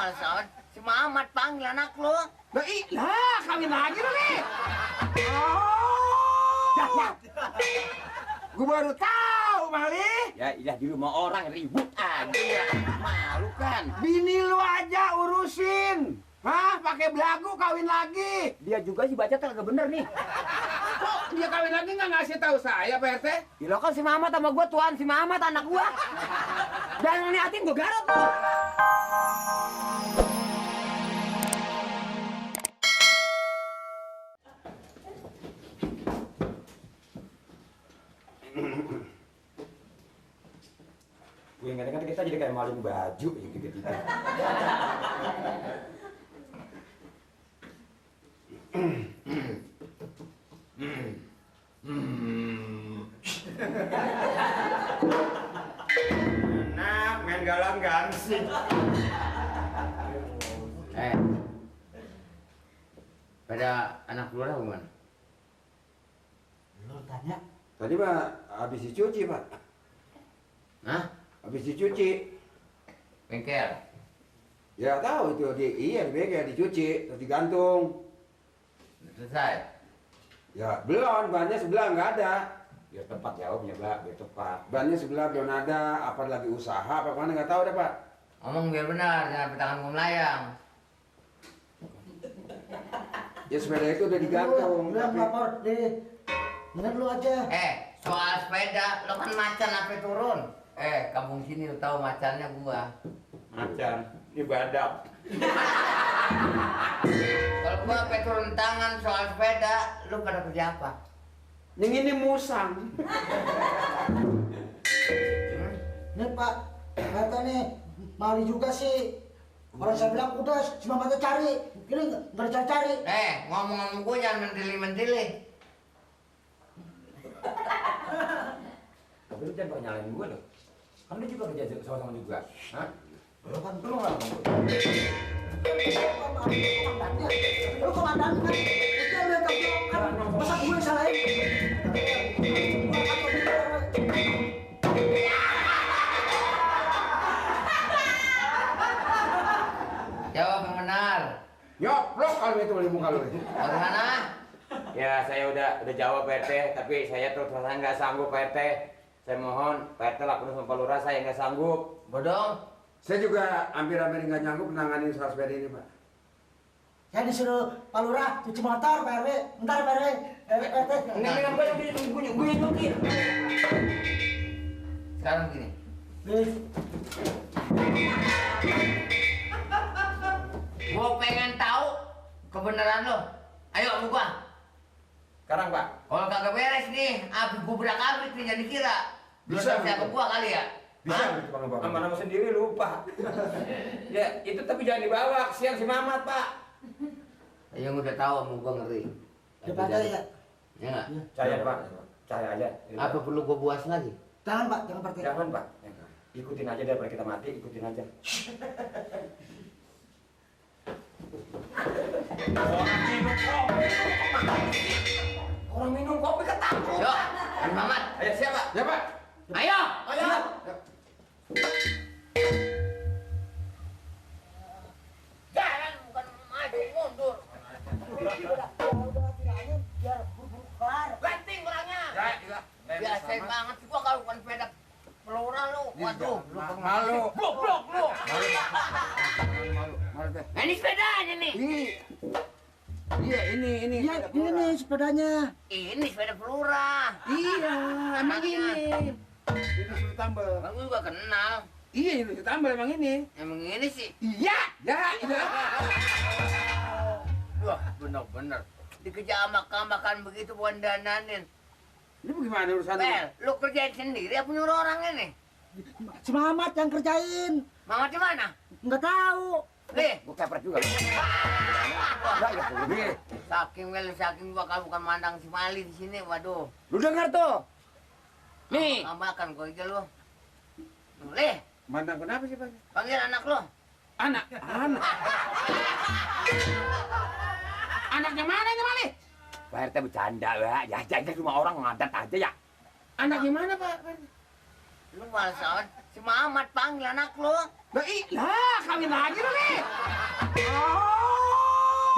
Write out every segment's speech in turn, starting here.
males amat. Si Mamat panggil anak lu. Lah, kawin lagi lu nih. Oh. Gue baru tahu, Mali. Ya, iya di rumah orang ribut aja. Malu kan. Bini lu aja urusin. Hah, pakai belagu kawin lagi. Dia juga sih baca kagak bener nih. Kok dia kawin lagi nggak ngasih tahu saya, Pak RT? Gila kan si Mamat sama gua tuan, si Mamat anak gua. Dan ngeliatin gua garot tuh. Gue ingat-ingat kita jadi kayak maling baju gitu-gitu. Enak main galang gansing. Pada anak lu lah gimana? Lu tanya. Tadi Pak habis dicuci, Pak. Hah? Habis dicuci. Bengkel. Ya tahu itu iya di bengkel dicuci terus digantung. Selesai. Ya belum, bannya sebelah nggak ada. Biar tepat jawabnya, Pak, biar tepat. Bannya sebelah belum ada, apa lagi usaha apa mana nggak tahu deh Pak. Ngomong biar benar, jangan petangan gua melayang. Ya sepeda itu udah digantung. Bilang lapor deh. Bener lu aja. Soal sepeda, lo kan macan apa turun? Kampung sini lo tahu macannya gua. Macan, ini badak. Kalau gua apa turun tangan soal sepeda, lo pada kerja apa? Yang ini musang. Nih Pak, kata nih, Mali juga sih. Orang saya bilang udah, cuma mata cari. Ini nggak dicari-cari. Ngomong-ngomong gua jangan mentili-mentili. Tapi lu jangan pakai nyalain gua loh. Kan lu juga kerja sama-sama juga. Hah? Lu kan Lu nggak ngomong. komandannya. Lu komandan kan. Itu yang lihat kan. Masa gue salahin? Jawab yang benar. Nyoplok kalau itu di muka lu. Bagaimana? Ya saya udah jawab Pak RT, tapi saya terus terang nggak sanggup Pak RT. Saya mohon Pak RT lakukan sama Pak Lurah, saya nggak sanggup. Bodong. Saya juga hampir-hampir nggak nyanggup menangani soal sepeda ini Pak. Saya disuruh Pak Lurah cuci motor, Pak RW. Ntar Pak RW, Pak RT. Ini apa yang gue nyukin? Sekarang gini. Nih, Gua pengen tahu kebenaran lo. Ayo sama gua. Sekarang Pak. Kalau kagak beres nih, gubrak abrik nih jadi kira. Bisa, Bisa ke gua kali ya? Bisa Hah? gitu kalau Bapak. Nama-nama sendiri lupa. Ya itu tapi jangan dibawa, kesian si Mamat Pak. Yang udah tahu sama gua ngeri. daripada ya. Ya nggak? Saya Pak, saya aja. Apa perlu gua buas lagi? Jangan Pak, jangan Pak RT. Jangan Pak. Ikutin aja daripada kita mati, ikutin aja. Orang minum kopi ketakut. Yuk, Mamat. Ayo siapa? Ya Pak. Ayo. Ayo. Jalan bukan maju mundur. Udah, tiranya biar buru-buru kelar. Ganting orangnya. Ya, Biasa banget sih gua kalau bukan sepeda pelura lu. Waduh, lu Malu. blok lu. Malu deh. Nah, ini sepedanya nih. Iya ini. Iya, ini nih sepedanya. Ini sepeda pelura. Iya, emang Makanya. ini. Ini sudah tambal. Bang gua juga kenal. Iya, ini sudah tambal emang ini. Emang ini sih. Iya, iya. Wah, bener-bener. Dikejar makan begitu bukan dandanin. Ini bagaimana urusannya? Bel, lu kerjain sendiri apa nyuruh orang ini? Si Mamat yang kerjain. Mama di mana? Nggak tahu. Nih, Gue kepret juga. Nih, saking gua kalau bukan mandang si Mali di sini, waduh. Lu dengar tuh. Nih. Makan gua aja lu. Leh, mandang kenapa sih Pak? panggil anak lu. Anak. Anaknya mana ini Mali? Pak RT bercanda ya. Ya jangan cuma orang ngadat aja ya. Anaknya mana Pak? Lu malas amat. Si Mamat panggil anak lu. Lah, kawin lagi lo nih. Oh.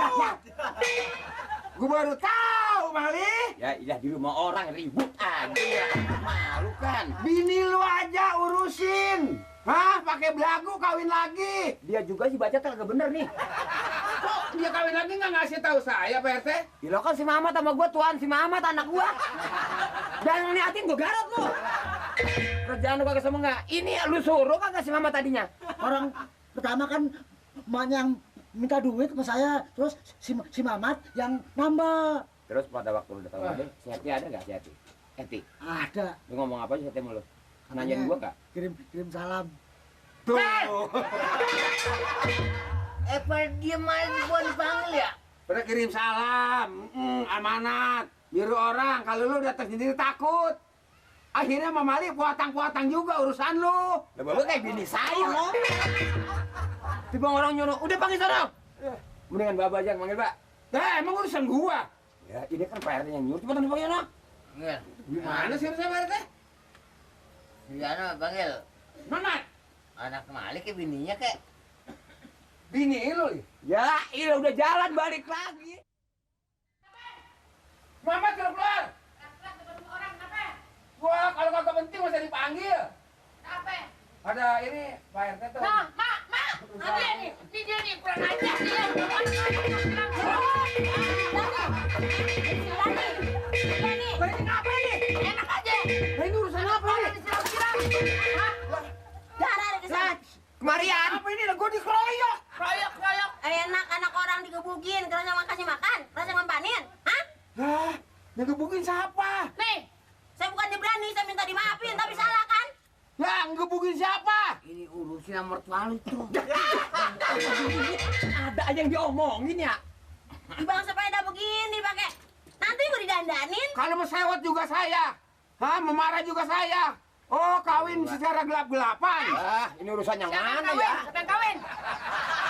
Gue baru tahu, Mali. Ya ilah di rumah orang ribut aja. Malu kan. Bini lu aja urusin. Hah? Pakai belagu kawin lagi. Dia juga sih baca kagak bener nih. Kok dia kawin lagi nggak ngasih tahu saya, Pak RT? Lo kan si Mamat sama gua tuan, si Mamat anak gua. Dan ngeliatin gua garot lu. Kerjaan lu kagak sama enggak? Ini lu suruh kagak si Mamat tadinya? Orang pertama kan emaknya yang minta duit sama saya, terus si Mamat yang nambah. Terus pada waktu lu datang lagi, si Heti ada nggak si Heti? Heti, Ada. lu ngomong apa sih Heti sama lu? Nanyain gua nggak? Kirim salam. Tuh. Pak dia malah gua dipanggil ya? Pada kirim salam, amanat. Nyuruh orang, kalau lu datang sendiri takut. Akhirnya Mama Ali puatang-puatang juga urusan lu. Lah bapak kayak bini saya loh. Tiba orang nyuruh, udah panggil sana. Mendingan bapak aja yang manggil, Pak. Emang urusan gua. Ya, ini kan Pak RT yang nyuruh, cepetan dipanggil sana. Panggil. Gimana sih urusan Pak RT? Si Ana panggil. Mamat, Anak Malik ke bininya kek. bini lu. Ya, iya udah jalan balik lagi. Mamat keluar. Gua kalau kagak penting masa dipanggil. Ada ini Pak RT tuh. Ada nih, ini dia nih, kurang ajar dia. Ini apa nih? Enak aja. Ini urusan apa nih? Disiram-siram. Hah? Kemarian. Apa ini? Gua dikeroyok. Kroyok. Enak anak orang digebukin, kerja kasih makan, kerja ngempanin, hah? Lah, ngegebukin siapa? Nih, Saya bukan berani, saya minta dimaafin, tapi salah kan? Ya, ngegebukin siapa? Ini urusin sama mertua lu tuh. Ada aja yang diomongin ya. Di bang sepeda begini pakai, nanti gue didandanin. Kalau mau sewot juga saya. Hah, memarah juga saya. Oh, kawin secara gelap-gelapan. Ah, ini urusan yang siapa yang mana kawin? ya? Siapa yang kawin?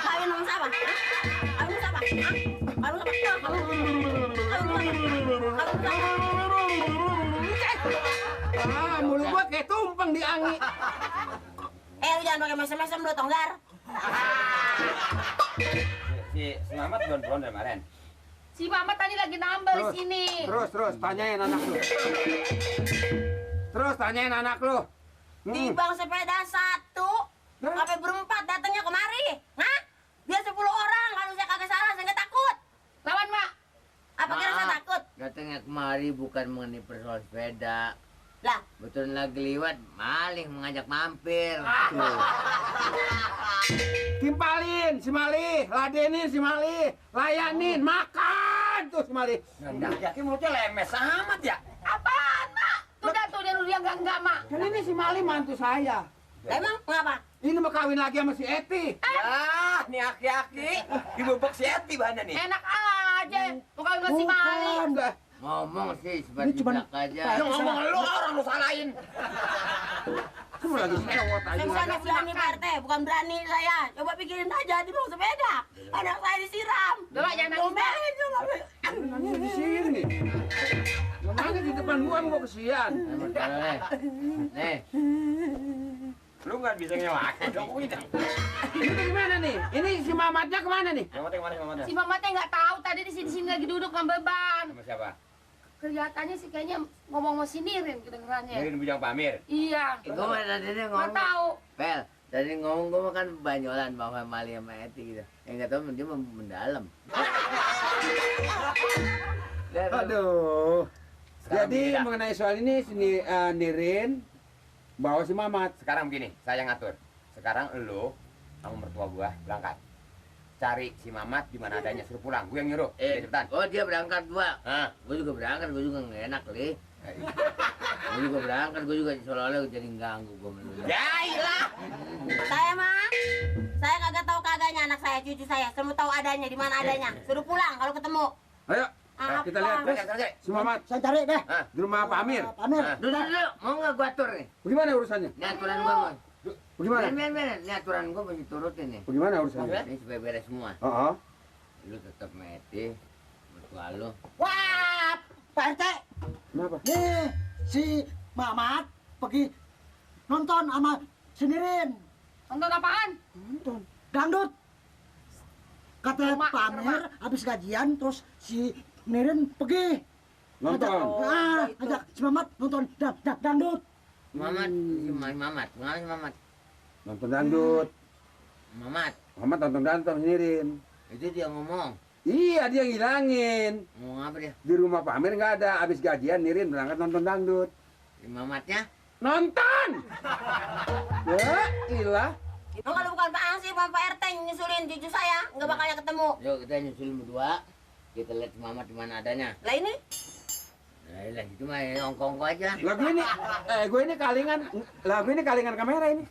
Kawin sama siapa? Hah? Kawin sama siapa? Hah? Kawin sama siapa? Ah, mulut gua kayak tumpeng di angin. Lu jangan pakai mesem-mesem lu, Tonggar. Si Mamat belum dari kemarin. Si Mama tadi lagi nambel di sini. Terus, tanyain anak lu. Terus, tanyain anak lu. Di bang sepeda satu, sampai berempat datangnya kemari. Hah? Dia 10 orang, kalau saya kagak salah, saya nggak takut. Lawan, Mak. Apa kira saya takut? Datangnya kemari bukan mengenai persoalan sepeda. Lah, Betul lagi liwat, maling mengajak mampir. Tuh. Timpalin si Mali, ladenin si Mali, layanin, makan tuh si Mali. Nggak, yakin mulutnya lemes amat ya. Apaan, Mak? Udah tuh dia lu yang enggak, Mak. Kan ini si Mali mantu saya. emang ngapa? Ini mau kawin lagi sama si Eti. Ya, nih aki-aki dibobok si Eti bahannya nih. Enak aja. Bukan masih Mali. Enggak. Ngomong sih Ini seperti cuman- belak aja. Ya ngomong lu orang lu salahin. Kamu lagi sewot aja. Saya bukan berani, Pak RT, bukan berani saya. Coba pikirin aja di bang sepeda. Anak saya disiram. Udah, jangan nangis, Mak. Ngomelin juga. Nanya di sini. Nanya di depan gua kesian. Nih, Lu nggak bisa ngelakuin dong ini. Ini gimana nih? Ini si Mamatnya kemana nih? Mamatnya kemana Mamatnya? Si Mama teh nggak tahu tadi di sini lagi duduk ngambil ban. Sama siapa? Kelihatannya sih kayaknya ngomong sama si Nirin kedengerannya. Nirin Bujang Pamir. Iya. gue mah tadi Nggak ngomong. tahu. Pel, tadi ngomong gue kan banyolan bahwa Mali sama Eti gitu. Yang nggak tahu dia mendalam. Aduh. Sekarang Jadi begini dah. mengenai soal ini si Nirin bawa si Mamat. Sekarang begini, saya ngatur. Sekarang lu sama mertua gua berangkat. Cari si Mamat di mana adanya, suruh pulang. Gua yang nyuruh. Cepetan. Oh dia berangkat gua. Hah? Gue juga berangkat, gue juga nggak enak li. Gue juga berangkat, gue juga seolah-olah jadi ganggu gue menurut. Ya ilah. Saya mah, saya kagak tahu kagaknya anak saya, cucu saya. Semua tahu adanya, di mana adanya. Suruh pulang kalau ketemu. Ayo, Apa? kita lihat. Cari. Si Mamat Saya cari deh. di rumah Pak Amir. Pak Amir. Hah? Duduk, mau nggak gue atur nih? Bagaimana urusannya? Ini aturan gue mau. Bagaimana? Ben, ini aturan gue mesti turutin nih. Bagaimana urusannya? Ini supaya beres semua. Heeh. Lu tetap meti, mertua lu. Wah, Pak RT. Kenapa? Nih, si Mamat pergi nonton sama si Nirin. Nonton apaan? Nonton dangdut. Kata Mak, pamer habis gajian terus si Nirin pergi. Nonton. Ajak si Mamat nonton dangdut. Mamat, si Mamat, ngapain si Mamat? Nonton dangdut. Mamat, Mamat nonton dangdut sendiriin. itu dia ngomong. Iya, dia ngilangin. Ngomong apa dia? Di rumah Pak Amir nggak ada. Habis gajian Nirin berangkat nonton dangdut. Si Mamatnya? Nonton! Ya, ilah. Oh, kalau bukan Pak Ansip, Pak RT nyusulin cucu saya, nggak bakalnya ketemu. Yuk kita nyusul berdua. Kita lihat si Mamat di mana adanya. Lah ini, Nah, lah itu mah ya, ongkong aja. Gue ini kalingan kamera ini.